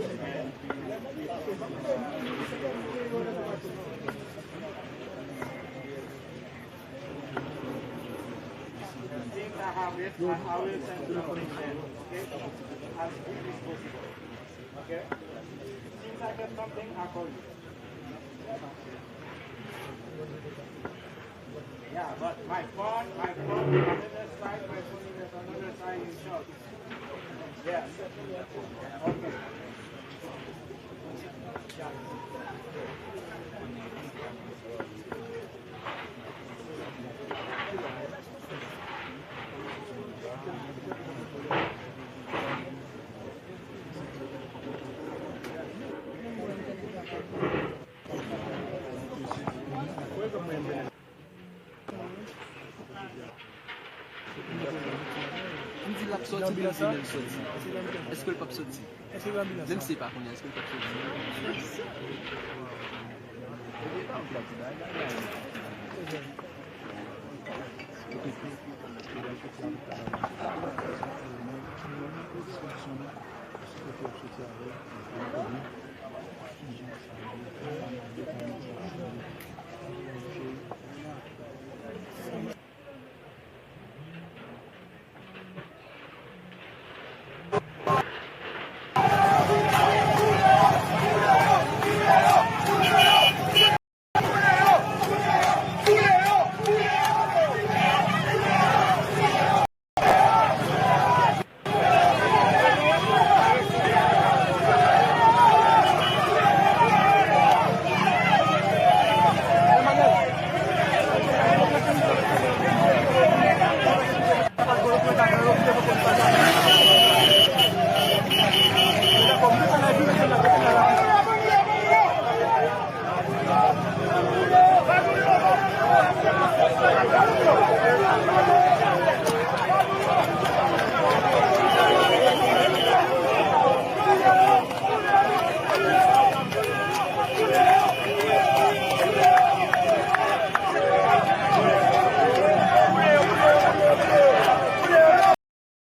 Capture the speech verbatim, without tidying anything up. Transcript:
Since I have it, I, I will send you something then, okay? As quick as possible. Okay? Since I get something, I call you. Yeah, but my phone, my phone is on the other side, my phone is on the other side in shop. Yes. Okay. Yeah. M di l ap sòti, men m di lè l sòti. Èske l p ap sòti? Menm si se pa kounye a, èske l p ap sòti?